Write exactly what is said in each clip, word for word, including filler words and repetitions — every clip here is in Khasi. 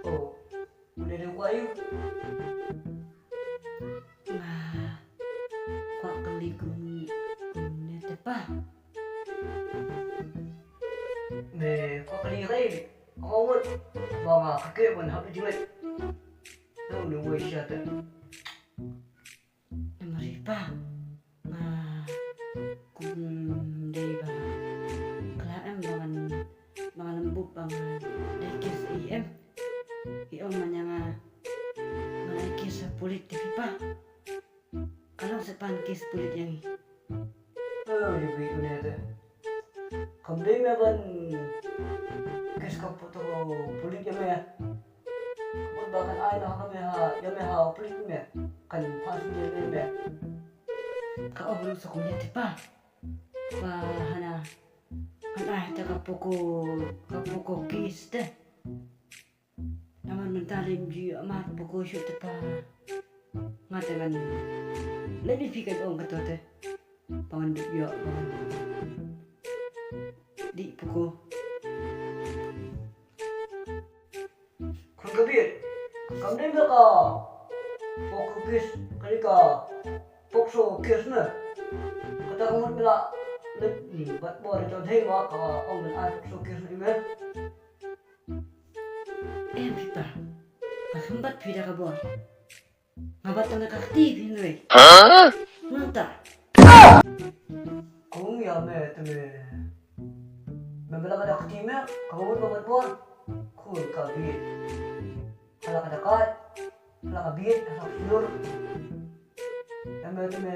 Oh, u dei u kwah ïa u. Nga kwah kylli kum, kumne te pa. Me kwah kylli ïa kaei? Ka ong mut ba nga kyrkieh ban hap ïa jingngeit. Te une uwei sha te. Namar ri pa, nga kum dei ba nga khlem em ba ngan, ba nga lem bup ba nga dei case ïa i em. I ong man ïa nga, nga dei case ha pulit te phi pa. Ka long sa pan case pulit ïa ngi. Eh, ïa phi une te. Kam dei me ban case ka pu-, to pulit ïa me. Mut ba kan ai noh ha me ha, ïa me ha pulit me. Kan phah sih ïa me. Ka ong ruh sa kumne te pa. Ba hana, kan ai te ka POCO, ka POCO case te. Namar mynta lem ju ïoh mar POCO shuh te pa. Nga te ngan leit ïa phi, kan ong kato te. Ba ngan dup ïoh, ba ngan dih POCO. Khun ka bieit, kam dei me ka POCO case, ka dei ka POCSO case ne. Kata ka mut me la leit, hmm, bat bor ïa ka dei ma ka ong ban ai POCSO case ne me. Em phi pa, nga khlem bat phi da ka bor. Nga bat tang da ka kti phi hynrei. Hah? Nangta. Kong ïa me te me. Me ba la ka da kti me, ka mut ba bat bor. Khun ka bieit. Ka la ka da kat, ka la ka bieit, ka la ka shlur. Ïa me te me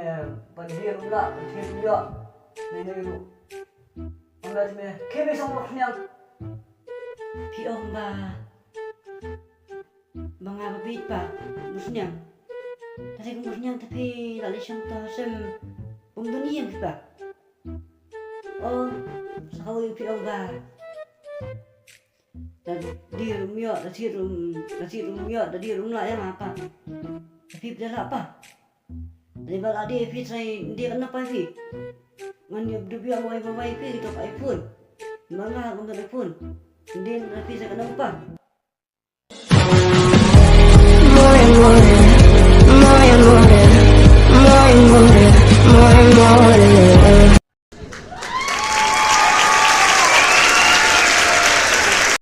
ban dier um lah, ban thied um ïoh. Me ne ruh. Ïa me te me, khie me shong lok sniang. Phi ong ba ba nga ba bieit pa, Musniang. Tang kum Musniang te phi la leit shong to ha sem bym don ïing phi pa. O, sa kawei phi ong ba da dier um ïoh, da thied um, da thied um ïoh, da dier um lah ïa nga pa. Te phi phi da lah pa. Dei ba la dei phi trai dei kan na pa phi. Ngan ïoh dup ïoh wai ba wai phi to ka iPhone. Ba nga ngam don iPhone. Dei na phi sa kan na pa.